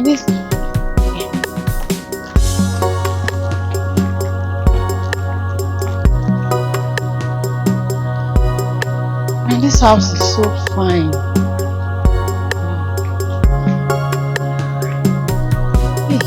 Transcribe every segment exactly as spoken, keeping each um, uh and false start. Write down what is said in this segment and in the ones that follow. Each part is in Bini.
This, and this house is so fine. Hey.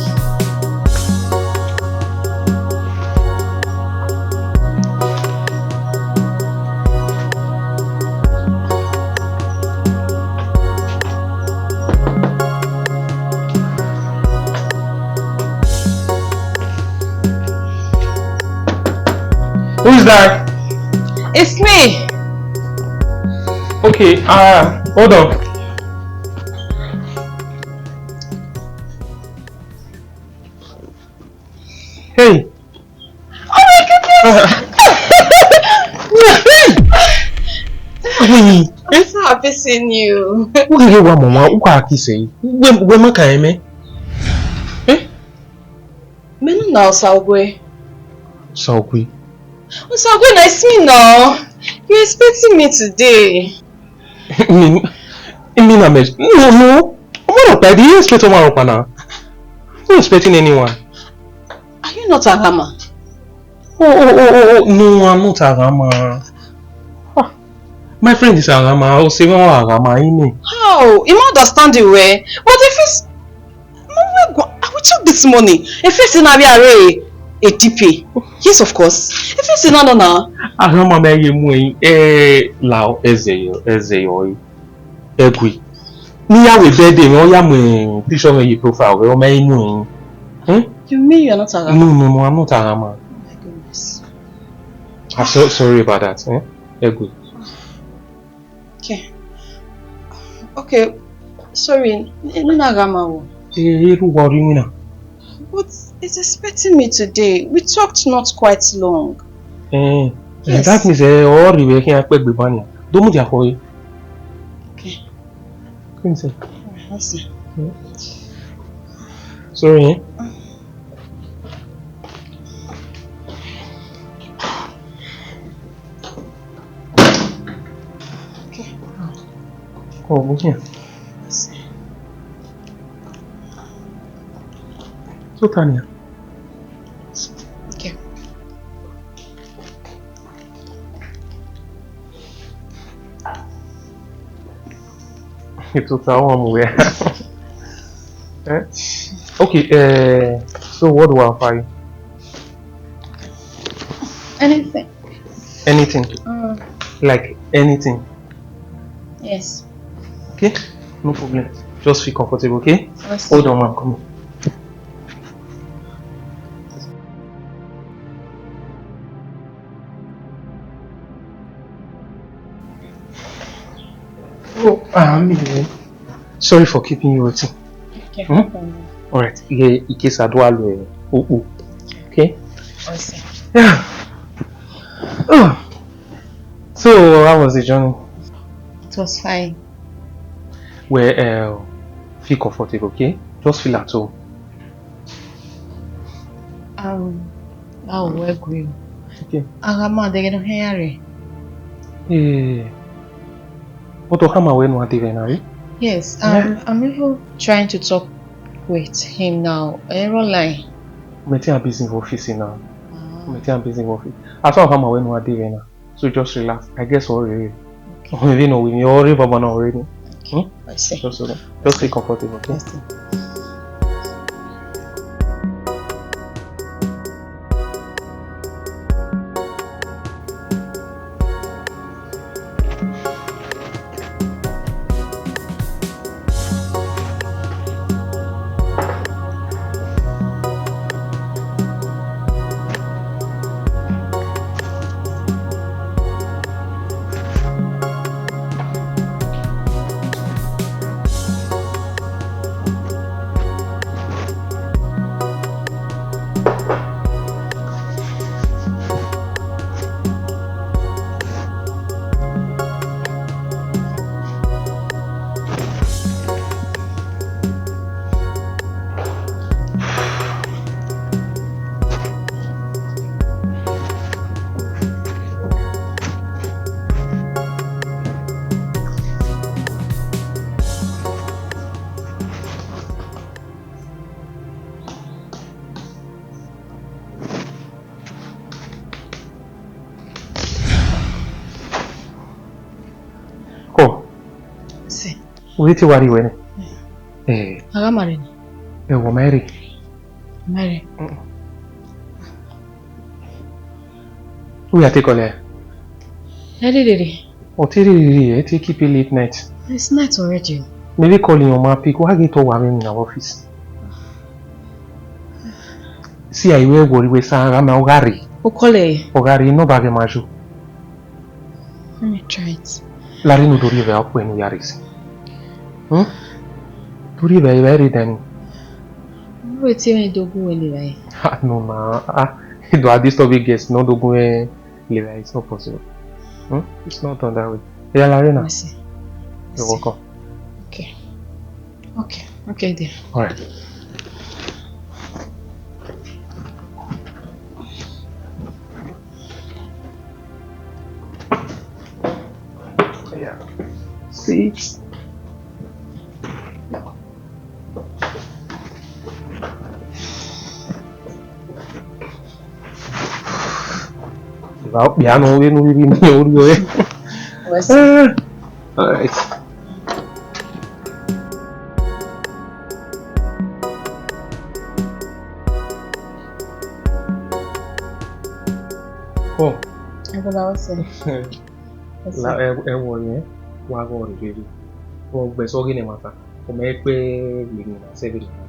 Who is that? It's me. Okay, uh, hold on. Hey. Oh my goodness! Hey! I'm so happy seeing you. Who did you want, Mama? Who can I kiss you? Where, where am I coming? Eh? Me no na Osaogwe. Osaogwe? Osaogwe, na, it's me now. You expecting me today? Me, me na me. No, no. Ọmọ rẹ ọkpa, do you expect ọmọ rẹ ọkpa now? I'm not expecting anyone. Are you not Arama? Oh, oh, oh, oh, oh. No, I'm not Arama. Ah, my friend is Arama. I was saying Arama, you know. How? You don't understand the way. But if it's, Mama, go, I will check this morning. If it's in Abia, a D P. Yes, of course. If it's in Anona. Arama, me ye mu, eh, lao, eze yo, eze yo. Egui. Ne I ya vbe birthday mwẹ, ọ ya mu picture mwẹ ye profile, ọ ma i mu. Hmm? You mean you're not Arama? No, no, no, I'm not Arama. Oh my goodness. I'm so sorry about that. Eh? Egui. Okay. Okay. Sorry, n-, n-, na Arama o. Eh, eh, don't worry me now. But he's expecting me today. We talked not quite long. Eh, eh, yes. That means, eh, all the way here, I expect the banana. Don't move your boy. Okay. Quincy. That's it. Hmm? Sorry, eh? Okay. Oh, okay. That's it. So, Tanya. Okay. It's so warm here. Eh? Okay, uh, so what do I offer you? Anything. Anything? Mm. Like anything? Yes. Okay, no problem. Just feel comfortable, okay? Yes, sir. Hold on, I'm coming. Oh, um, sorry for keeping you waiting. Okay, hmm? No problem. All right. Yeah, in case I do, I'll, uh, oh, oh. Okay. Awesome. Yeah. Oh. So, how was the journey? It was fine. Well, uh, feel comfortable, okay? Just feel at home. Um, oh, well, good. Okay. Arama, they don't hear it. Eh. But Arama, when one day, now, eh? Yes, um, eh? I'm even trying to talk with him now. Error line. Meeting a busy in office now. Ah. Meeting a busy in office. I saw Arama when one day, now. So just relax. I guess already. Okay. Already know we already, Baba, now already. Okay. Hmm? I see. Just, uh, just feel comfortable, okay? I see. U vbe te wa rrie wẹ nẹ? Eh, A gha ma rre nẹ. Ẹ wọ ma rre. Ma rre. Mm. U ya te call ẹre? Ẹ rre rre. Ọ te rre rre, ẹ te keep a late night. It's night already. Mẹ vbe call iran, ọ ma pick, wa ghi tọ wa vbe emwi na vbe office. Si a i wẹ wọrri wẹ sa gha ma ọ gha rre. U call ẹre? Ọ gha rre, nọ ba ghẹ ma yo. Let me try it. Larre ne u do rhie vbe okpẹ ne u ya rre sin. Hmm? Do rhie vbe evbare dan ni. Wẹ te mwẹ do gu wẹ levba ẹre. Ah, no na. Ah, do a disturb a guest, ne ọ do gu mwẹ levba ẹre, it's not possible. Hmm? It's not done that way. Yeah, Larina. Mercy. You're welcome. Okay. Okay. Okay, dear. All right. Yeah. Sit. Evba okpia nọ vbene u rhirhi miẹn orhiọnrẹn. All right. Cool. Ẹwọ yẹn wa ghe ọre rere, ọ gbẹ sẹ ọghe ne ẹmwata, ọ ma kpe vbe emwi na sẹ vberriọ na,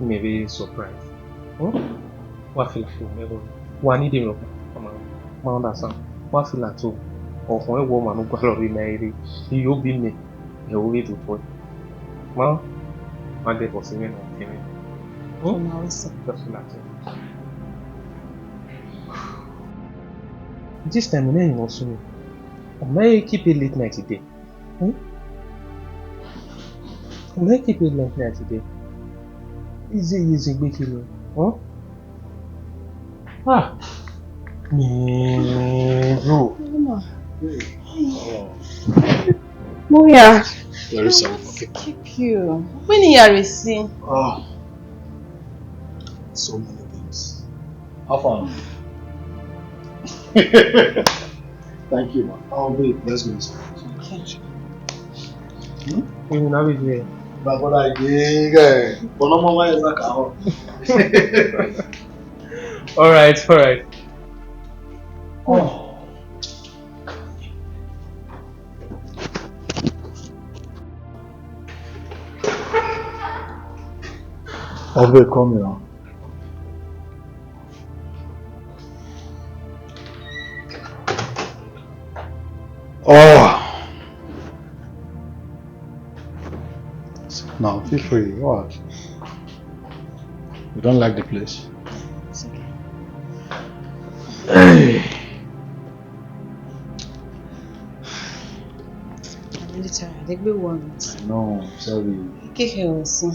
imẹ vbe surprise. Hmm? Wa feel at home, ẹvbo, wa need emwi ọkpa, ma, ma understand. Wa feel at home. Ọkhọn ẹvbo ọmwa ne u gualọ rre ma rre, iyobọ imẹ, ẹ, ovbi do bọe. Ma, ma get boss mwẹ nọ, ẹmwẹ. Hmm? Just feel at home. This time, I no even want to. I may keep a late night today. Hmm? I may keep a late night today. Easy, easy, gbekele. Huh? Ah. Man, bro. Mama. Hey. Oh. Moya. Very sorry for keeping you. When you are receiving? Oh. So many things. How far? Thank you, man. Oh, babe, let's go inside. Okay. Hmm? You will not be there. My brother, yeah, yeah. But no more, why is that? All right, all right. Oh. Of the coming on. Oh. No, feel free. What? You don't like the place? It's okay. Hey. I'm really tired. They be worried. I know. I'm sorry. Keke osun.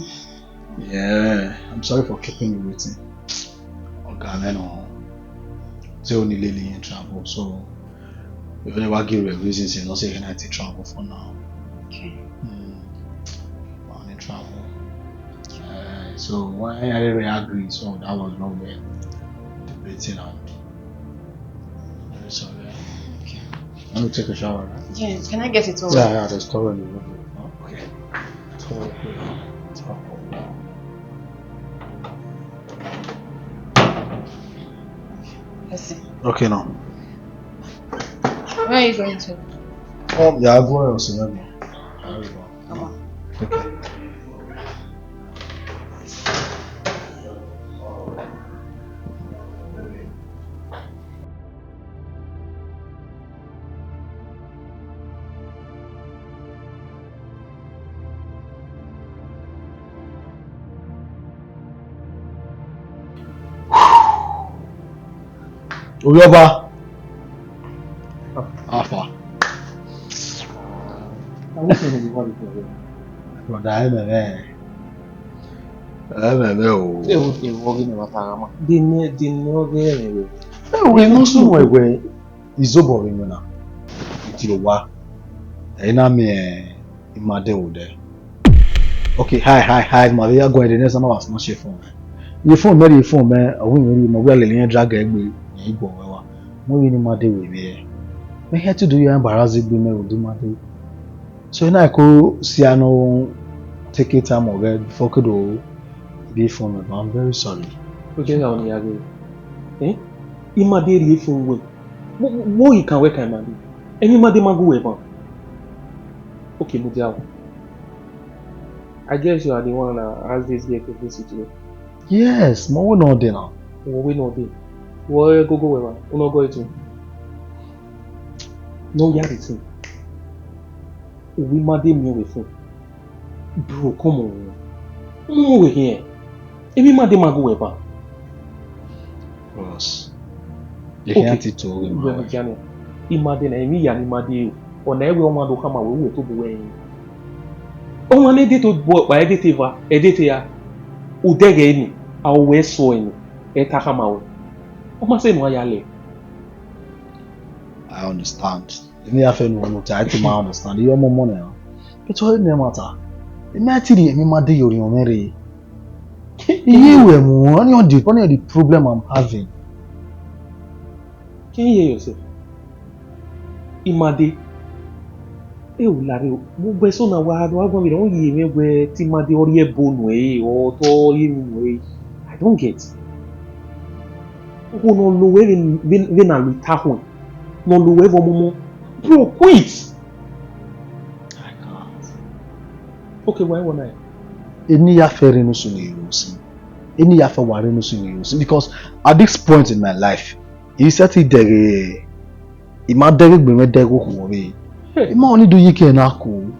Yeah, I'm sorry for keeping you waiting. Oga, I know. Say only lately in travel, so we only wa give you a reason say no say he not travel for now. Okay. Hmm. Only travel. Uh, so when I really agree, so that was not well debating and very sorry. Okay. Let me take a shower, right? Yeah, can I get a towel? Yeah, yeah, there's towel in the room. Okay. Towel, please. Towel. Let's see. Okay, now. Where are you going to? Um, yeah, I'll go and see you. Come on. Okay. Ovbi ọba. Afa. Brother, ẹmwẹ mwẹ. Ẹmwẹ mwẹ o. Ewu, ewu ọghe ne wa ta gha ma. De ne, de ne ọghe ẹmwẹ mwẹ. Ewu, ẹ nọ sunu ẹwẹ. Izobọ vbe winna, I tie owa, ẹ i na miẹn ima de vbe odẹ. Okay, hi, hi, hi, ma vbe ya guan the next time I was not share phone. Ye phone mẹ, ye phone mẹ, ọ wi mwẹ, ma wi a lele iran drag egbe, iran i guọ wẹ wa. Mo vbe ne ima de vbe vbe. Mẹ hẹ to do ya embarrass egbe mẹ vbe odẹ ima de. So na I ko si a no take it time of it before ke do rhie phone, but I'm very sorry. Oge gha ọni ya ghe. Eh? I ma de rhie phone wẹ. Wo, wo, wo, I kan wẹ kan I ma de. Emwi ma de ma gu wẹ ban. Okay, mudia o. I guess you are the one that asked this girl to visit you. Yes, mo wẹ nọ dee na. Wo wẹ nọ dee. Wo gogo wẹ wa. Uno go itu. No, ya the thing. Uwi ma de miẹn wẹ fun. Bro, come on. Mu wẹ hiẹn. Emwi ma de ma gu wẹ ban. Bros, ye khian ti to ghe ma wẹ. Iwẹ ne I ma de na, emwi ya ne I ma de o. Ọna ẹvbo ọmwa do khama wẹ, uwẹ tobọ wẹ ẹre. Ọmwa ne de to bọ kpa, ẹdẹ te eva, ẹdẹ te ra. Udẹghẹ ni, a wẹ sọ ẹni, ẹ ta khama wẹ. Ọ ma sẹ ne uwa ya lẹ. I understand. Emwi ya fẹ ne uwa nọ ta, I think I understand. Iye ọmọ ọmọ nẹ. But ọ rẹ ne ma ta. Emwi a ti rhie emwi ma de ye orhiọn mwẹ rre. Iye wẹ mu, ọni ọ the, ọni ọ the problem I'm having. Can you hear yourself? I ma de. E u lare, vbe ugbẹn eso na wa do agbọn vbe rẹn, ọ ye mwẹ wẹ te I ma de ọ rhie ẹbo nuẹn re, ọ tọ rhie emwi nuẹn re. I don't get. Okhuo ne ọ lo wẹ vbe, vbe, vbe na lo ita khuẹn, ne ọ lo wẹ vbe ọmọmọ. Bro, quit. I can't. Okay, why won't I? Eni ya fẹ rre ne usun ne iro sin. Eni ya fẹ wa rre ne usun ne iro sin. Because at this point in my life, I sẹtin dẹghe, I ma dẹghe egbe mwẹ dẹghe okhuo vbe. Hey. I ma need do yi ke na ku.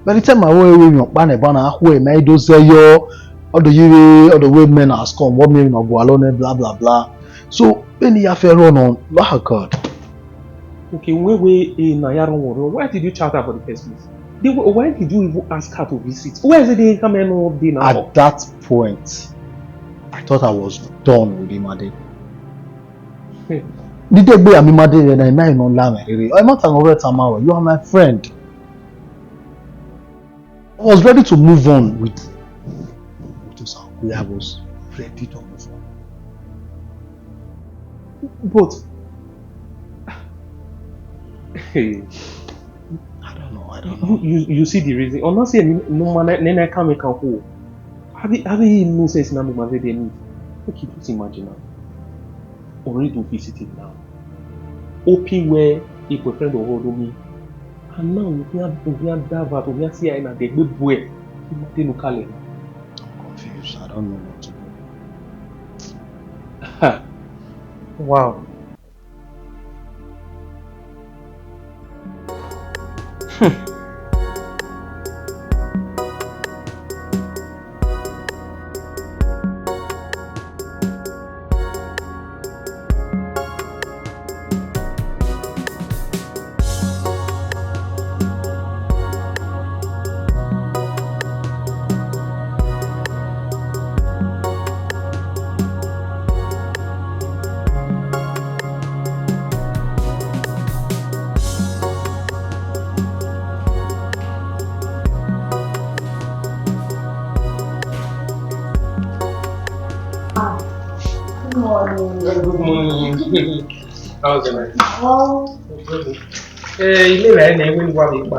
By the time I wo ewe emwi ọkpa nẹ ba na khu ẹre, ma i do zẹ yọ, ọ do yi vbe, ọ do wẹ men has come, what men no gualọ nẹ, bla, bla, bla. So, eni ya fẹ rrọọ nọ, oh God. Okay, when we, eh, na ya rrọọ, why did you shout out for the first place? They, why did you even ask her to visit? Where is it they come and all day now? At that point, I thought I was done with Imade. Hmm. Dide gbe ami Imade rẹ na, ima i nọ la mwẹ rere. Ọ ma ta nọ rẹ tama wẹ, you are my friend. I was ready to move on with, with Osakwia. I was ready to move on. But, hey, I don't know, I don't know. You, you, you see the reason. Honestly, no man, nene come can hold. Have you, have you no sense in that movement? Make you just imagine now. Already do visit him now. Hoping where a boyfriend or hold me. And now we can, we can dive out, we can see how na the good boy. He might look at him. I'm confused. I don't know what to do. Wow. Hmm. Ah, good morning. Good morning. How's the night? Oh. Eh, ilé rẹ̀ ni, wọ́n wá mi pa.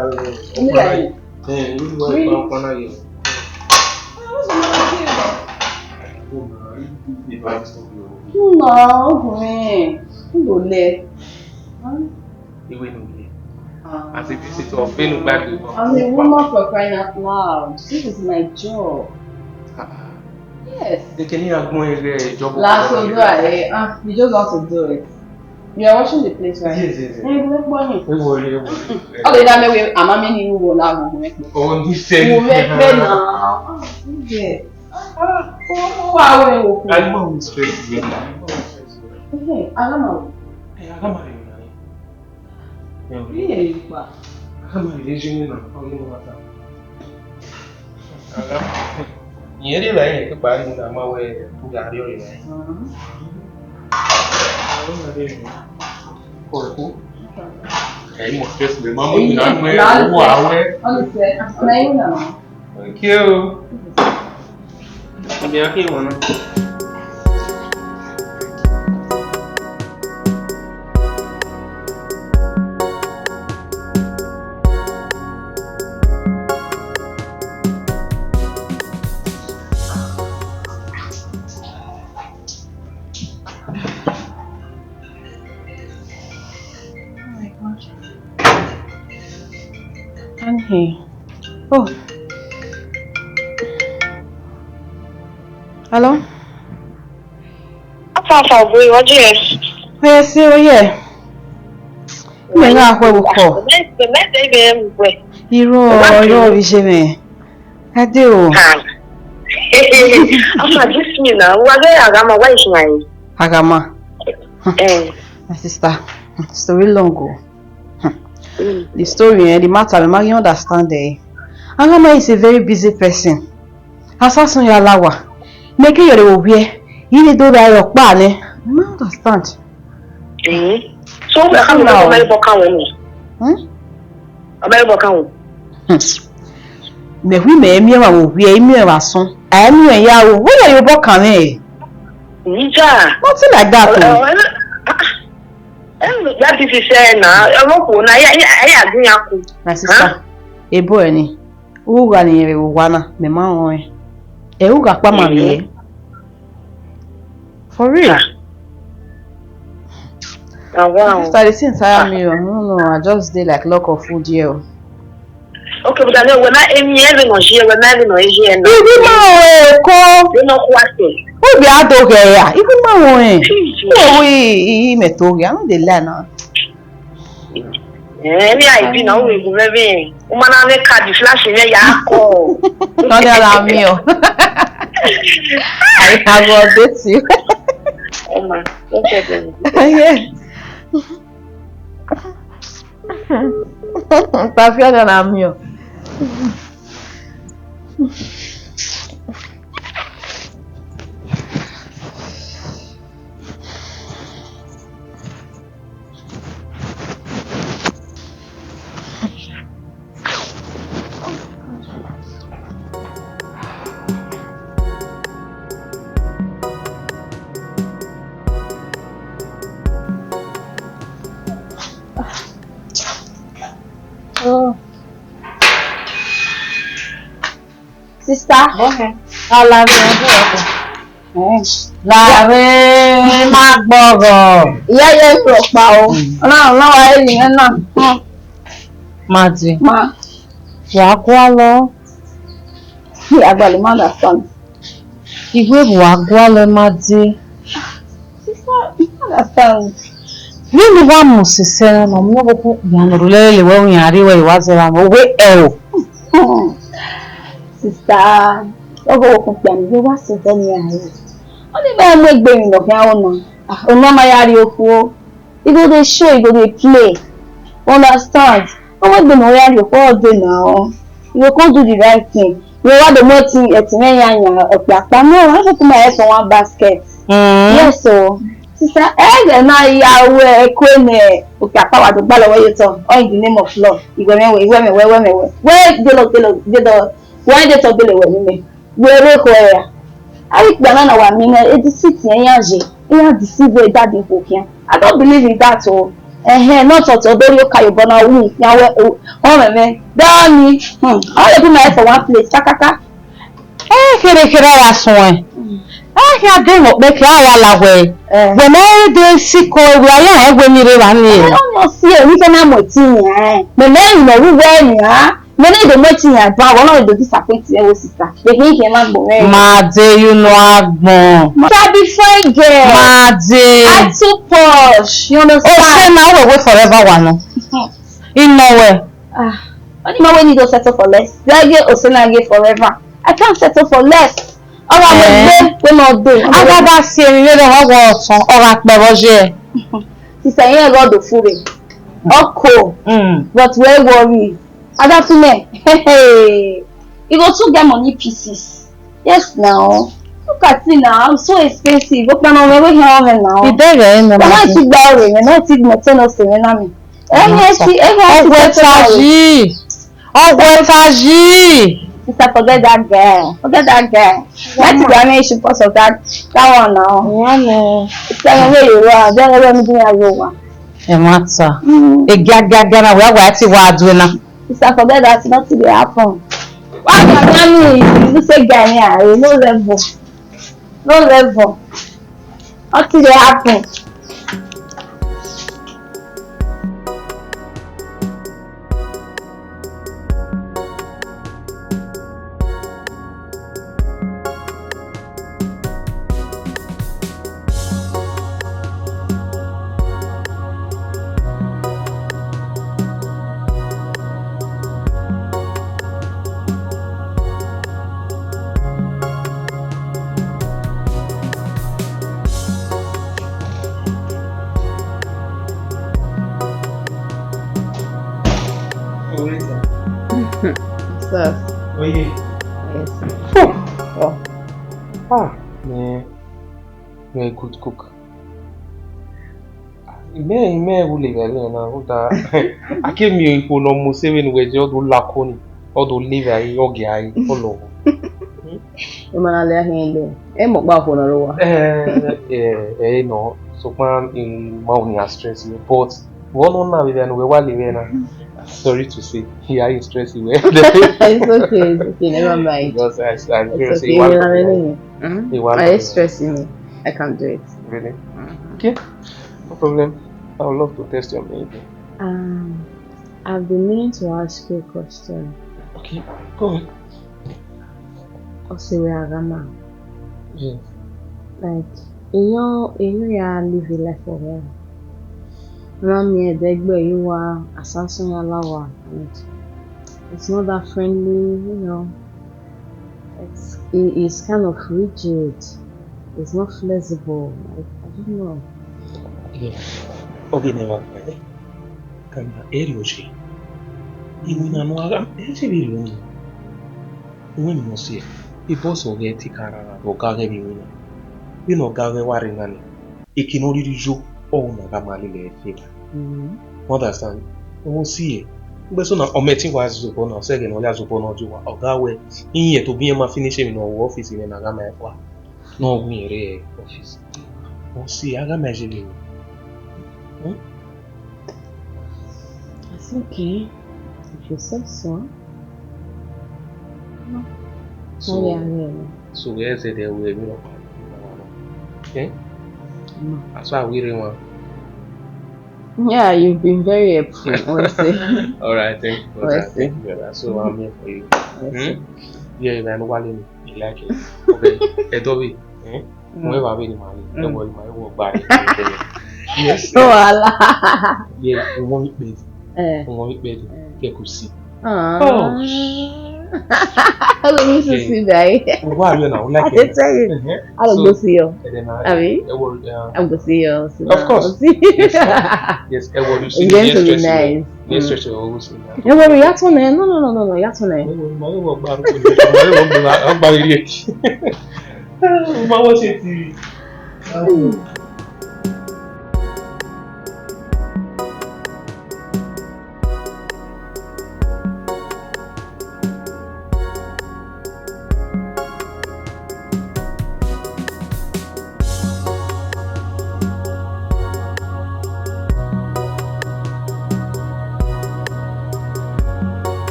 Ilé rẹ̀ ni? Eh, wọ́n wá mi pa ọkọ náà yìí. Nna, ọkùnrin, kí ló lẹ? Iwe nu ye. Ah. As a visitor, vbene u gba egbe. I'm a woman for crying out loud. This is my job. Ah, ah. Yes. Ekene ya gbọn ẹre job. Last one, do I, eh, ah, you just want to do it. You are watching the place, right? Yes, yes, yes. Eh, we gbọ́ ni. Ẹ wọlé, ẹ wọlé. Ọ lè dá mẹ́wàá, àmọ́ mi ní ìwọ làwọn ọmọ ẹgbẹ́. Oh, this thing. Mo fẹ́ pẹ́ náà. Ah, yeah. Ah, ah, ó, ó wà wẹ̀ wò kú. Àgbà wo stress mi? Àgbà wo stress mi? Ẹhẹ́, àgbà máa wò. Ẹ, àgbà máa rìn rìn. Ẹ, ò rí. Bí èyí pa. Àgbà máa rìn rìn ṣe ní nà, ó ní mo máa ta. Àgbà máa rìn. Ìyẹn lè rà yẹn pípa ní àmọ́ wẹ̀ tó ga rí ọ̀rẹ́ rẹ̀. Mhm. Àgbà máa rìn rìn. Kọ̀ ẹ̀kú. Ẹ̀yin mọ̀ stress mi, máa mú ìlànà ẹ̀ owó àwẹ̀. Honestly, I'm playing now. Thank you. Èmi á kí wọn náà. Oh. Hello? Afa, afa, ogbe, wa je. Oya, si, oya. Mẹ gha khuẹ vbe ukhọ. Mẹ, mẹ, mẹ, mẹ, mẹ, mẹ. Irọ, irọ, vbe je mwẹ. Ade o. Ha. Afa, this me now. Wa ghe Aghama, wa is my. Aghama. Eh. My sister, story long o. Hmm. The story, eh, the matter, we might understand, eh. Aghama is a very busy person. Asasun ya la wa. Make your little wear. You need to do that, your plan, eh. I understand. Eh? So, we can't now. Ọmọ ẹbọ kan wọn. Hmm? Ọmọ ẹbọ kan wọn. Hmm. Mẹ wi mẹ miẹn wa wo wiẹ, miẹn wa sọn. A miẹn ya wo. Where are you, bokan me? Nija. Nothing like that, oh. Eh, eh, eh, eh, ya ti fi sẹ na, ọmọ kò na, ya, ya, ya gun ya ku. My sister, huh? Ebo ẹni, u gha ni rẹn vbe owa na, mẹ ma rẹn ọnrẹn. Ẹ u gha kpa ma vbiẹ. Mhm. For real? Ah. Ah, wow. Sister, the thing tire me o. No, no, I just dey like lock of food here o. Okay, but I know when I am here, we no share, when I no share. Ibi ma o eko. You know what? U bia do ghe ya. Ibi ma o e. Jesus. No, we, i, i me to ghe. I no dey lie now. Eh, me I be now we go very. Woman, I make card flash me ya ko. No dey allow me o. I, I will update you. Oh, ma, no problem. Yeah. Tafia na na miẹn. Oh. Sister. Bọhẹ. Alavbe ọdọ. Eh. Lavbe ma gbọghọ. Iya ye rhọkpa o. Mm. Ọna, ọna wa eri mwẹ na. Hmm. Ma dee. Ma. Wa gualọ. Agbale ma understand. Iwẹ vbe wa gualọ ma dee. Sister, I understand. Vbene wa mu sẹsẹ na, ma mu ọvbokhan okpia ne ọ rhulẹ lele wẹ, iran rri wẹ, wa zẹ ra mwẹ, wẹ ẹro. Hmm. Sister, ọvbokhan okpia ne wa sẹ vbọ nian rre. Ọni ma mu egbe emwi ne ọ khian ro na. Ah, ọna ma ya rrie okhuo. I go dey show, I go dey play. Understand? Ọmọ egbe ne ọ ya rrie okhuo ọdẹ na ọ. You go come do the right thing. You wa do more thing, ẹtin mwẹ ya yan ọkpia kpa. No, I have to put my head for one basket. Mm. Yes o. Sister, ẹghẹ na ya wẹ ẹko ne okpia kpa wa do gbalọ wẹ ye tọ. All in the name of love. Iwẹ mẹ wẹ, iwẹ mẹ wẹ, iwẹ mẹ wẹ. Wẹ de lọ, de lọ, de lọ. Wẹ de tọ de lọ wẹ ni mẹ. Wẹ rre ekhọe ra? Avbe ikpia na na wa miẹn ne e deceit iran ye, iran deceive e daddy khuo khian. I don't believe in that o. Ẹhẹn, ne ọ tọtọ do rhie oka ye obọ na wu, iran wẹ, ọ mwẹ mwẹ. Dọni, hmm, I wan dey put my head for one place, kakaka. Ẹ kherhe kherhe a ya suẹn. A khian de mwẹ okpẹki, a ya la wẹ. Eh. Wẹ ne ẹ de sikọ, wẹ a ya rẹn wẹ ni rre evba ni. Ẹ, ọ ni ọ si ẹre, ne I ke na mu ẹtin yan. Mẹ ne I nọ ru wẹ nian. Mẹ ne I do mu ẹtin yan ban, wẹ ne ọ do disappoint mwẹ, wo sister. Vbe khin khin ma gbọn mwẹ. Ma dee, you know agbọn. Sabi fine girl. Ma dee. I too posh. You understand? O se na, wẹ wẹ forever wa nọ. I nọ wẹ. Ah, only man wey need to settle for less. They get Osena get forever. I can't settle for less. Ọ gha wẹ egbe, wẹ ne ọ do. A gha da si emwi vberriọ, ọ gha wẹ ọtọn, ọ gha kpẹ vbe ọ ye. Sister, iran ghe ọdọ fure. Ọ ko. Mm. But wẹ worry. Ada fi mẹ. He go soon get money pieces. Yes now. Look at me now. I'm so expensive. Okpia ne ọ mwẹ, wẹ khian mwẹ now. Idẹghẹ ẹre nọ. Wẹ na ti gba ore, wẹ na ti gbẹn ten ọse mwẹ na mi. Ẹhẹn, si, ẹhẹn, si, ọgwẹ ta yi. Ọgwẹ ta yi. Sister, forget that girl. Forget that girl. That is the main issue because of that, that one now. Sister, you know you are. Then let me do your one. Ẹ ma ta. Mm. E gia, gia, gia na, wẹ, wẹ ti wa due na. Sister, forget that, nothing dey happen. Why you tell me? You say guy me, I no level. No level. Nothing dey happen. Sus. Oye. Yes. Oh. Ah, man. You're a good cook. Imẹ, imẹ wu levba vbe na, rhunmwuda a ke miẹn ikhuo ne ọ mu sẹ vbene uwẹ ye, ọ do la ko ni, ọ do levba ẹre, ọ gie ẹre, ọ lọghọ. Ima na lẹ akhian lẹ, ẹ mọ ọkpa okhuo ne ọ rre owa. Eh, eh, eh, no, sokpan ima wu ni a stress me, but vbọ nọ na vbe vbe ne uwẹ wa levba na, sorry to say, I a stress you well. It's okay, it's okay, never mind. Because I, I It's feel okay, say you want to really. Hmm? You want I to stress me. I can't do it. Really? Mm-hmm. Okay, no problem. I would love to test your ability. Um, I've been meaning to ask you a question. Okay, go on. Ọse wẹ a gha ma? Yes. Like, eyo, eyo ya live a life of hell. Una miẹn ẹdẹgbe ye uwa, asasan ya la uwa, and it's not that friendly, you know. It's, it, it's kind of rigid. It's not flexible. Like, I don't know. Yeah. Okay, never mind. Kama, eri oche. Iwinna nọ a gha, ẹ sẹ vbe rhie unu. Uwẹ must say, e boss ọghe ẹtin ka rara vbe ọ ga ghẹ vbe iwinna. Vbene ọ ga ghẹ wa rre na ni, eke ne ọ rhirhi yo, ọ na gha ma lele ẹre feva. Mm. You understand? Ọ si ẹre. Ugbẹn so na, ọ ma ẹtin wa zobọ na, ọ sẹ ẹghẹ ne ọ ya zobọ na, ọ die owa, ọ gha wẹ, iran tobọ iran ma finish emwi ne ọ ru office mwẹ na gha ma ẹkua. Ne ọ wu irẹn rre office. Ọ si ẹre, a gha ma ẹre ye vbe. Hmm? It's okay. If you say so. No. So, oh, yeah, yeah, yeah. So where is it that we will not find? Eh? No. That's why we really want. Yeah, you've been very helpful. We'll see. All right, thank you, brother. We'll see. Thank you, brother. So I'm here for you. We'll see. Hmm? Yeah, man, what you like it? Okay, Edobi, eh? Mm. Whoever really marry, mm, don't worry, my work bad. Yes. No wahala. Yeah, we want it bad. Eh. We want it bad. Eh. Get to see. Ah. Oh. I love you to see that. Why are you now? Like, I can tell you. Uh-huh. I don't go see you. And then I, abi? I will, uh, I'm go see you. Of course. Yes, sir. Yes, I will see you. It's going to be nice. Next question, always in that. Ẹ wo, ìyá tó nẹ. No, no, no, no, no, ìyá tó nẹ. Ẹ wo, ma wo gba arúgbó ni, ma wo gba, gba ilé. Ma wo ṣe ti.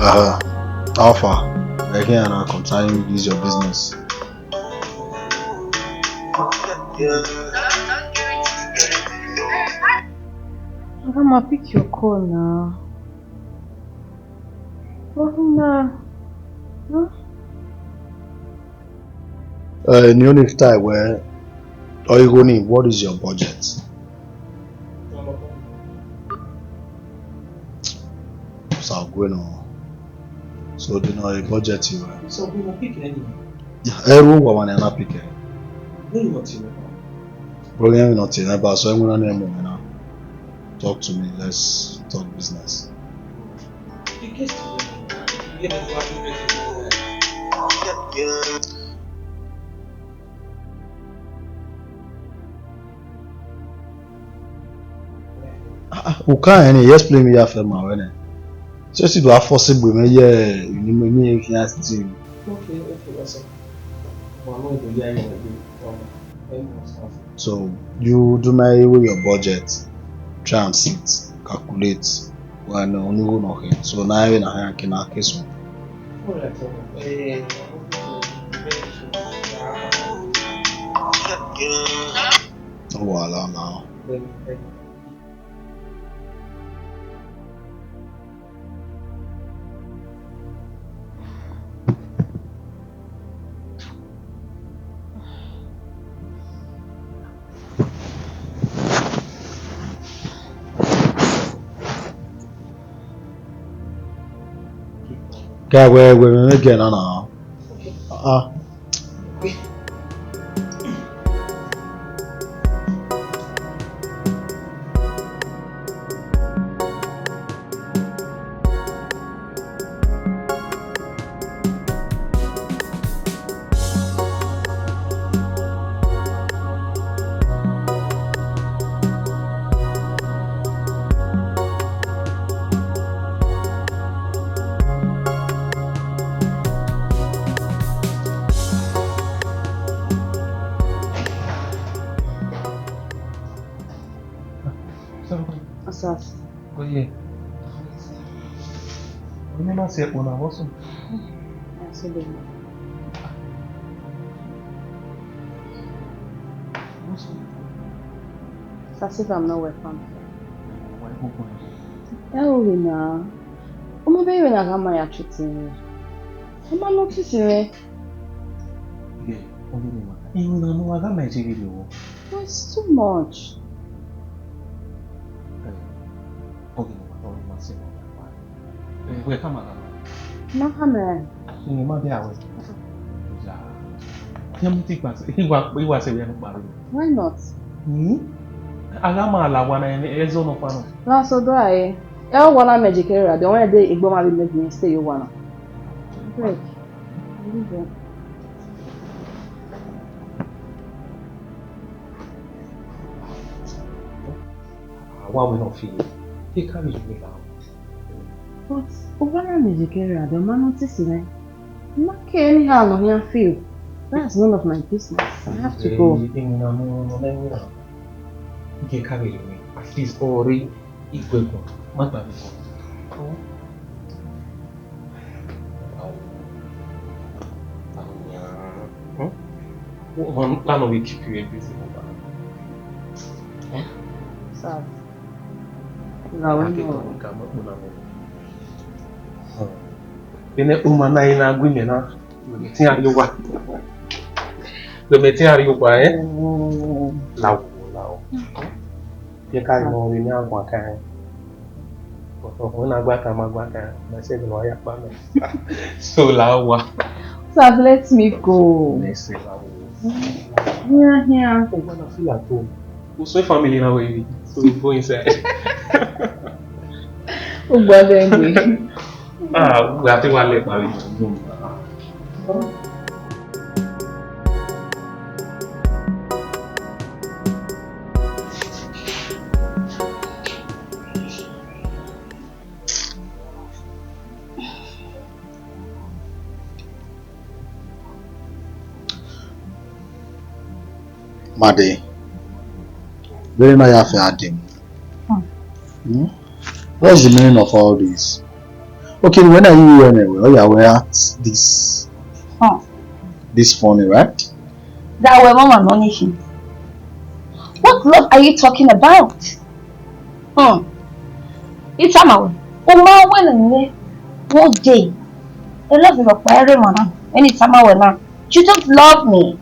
Uh, how far? Like here now, concerning this your business. I'ma pick your call now. What now? Huh? Uh, in the only time where, or you go need, what is your budget? So I'm going on. So do you know a budget you have? So we will pick any. Yeah, everyone want to pick it. Bro, you not in the bar, so I'm gonna name him now. Talk to me. Let's talk business. Ah, ah, u ka rẹn ni, explain me ya fẹ ma wẹ nẹ. So si do a force egbe mwẹ ye, ni me ni e khian still. Okay, okay, what's up? Well, I'm going to hear you like this. Um, any more stuff? So, you do my way your budget, try and sit, calculate, when only one okay. So now I na can I case one. All right, all right. Eh, No wahala now. Ka wẹ wẹ mwẹ gẹ na na. Ah. Asas. Oye. Onye na si ẹkpo na, vbọ sunu? Asịbe. Vbọ sunu? Asas, I'm not welcome. Why you go? Ẹ o rre na. Ọ ma vbe rre na gha ma ya treat mwẹ. Ọ ma notice mwẹ. Yeah, onye na ma. Iwinna ne uwa gha ma ẹre ghe vbe owa. That's too much. Eh, onye na ma, onye na ma sẹ na. Eh, wẹ ka ma gha ma. Ma gha ma. Onye ma bẹ a wẹ. Ya. Ya mu ti gba se. Iwa, iwa sẹ wẹ no kpa rre. Why not? Hmm? A gha ma la wa na, ẹzọ nọ kpa nọ. Na so do a re. Ẹ o wa na mẹ je kere ra, de wan de egbe ọmwa vbe mẹ gbe stay yo wa na. Break. Leave it. Wa wẹ nọ fi ye. Te ka vbe ye la. But uwa na mẹ je kere ra, de ọ ma notice mwẹ. Ma ke anyhow nọ khian feel. That's none of my business. I have to go. Ẹ, ẹ, ẹ, na, no, no, no, no, no. Gie ka vbe ye, at least, ọ re iguẹguẹ, ma gba vbe kọ. Hmm? One plan will keep you busy. Hmm? Sir. Vbene ẹkpo ma na i na gu imẹ na, wẹ mẹ te iran rrie owa. Wẹ mẹ te iran rrie owa, eh? Lao, lao. Ye ka nọ vbene a guan kan. Ọkhọ na gba kan, ma gba kan, mẹ sẹ gbe nọ ya kpa mẹ. So, lao wa. Sir, let me go. Mẹ sẹ lao. Hian, hian. Owa na feel at home. Usun family na wẹ yi. So we go inside. Ugbo de ngbe. Ah, we have to wa le pa we. Made, vbene na ya fẹ a dee. Hmm? Hmm? What's the meaning of all this? Okay, when are you here anyway? Oh, yeah, we act this, hmm, this funny, right? That way, Mama, money. What love are you talking about? Hmm. Itama we, u ma wẹ ne mwẹ, one day, I love you, but I don't wanna. When Itama we now, you don't love me.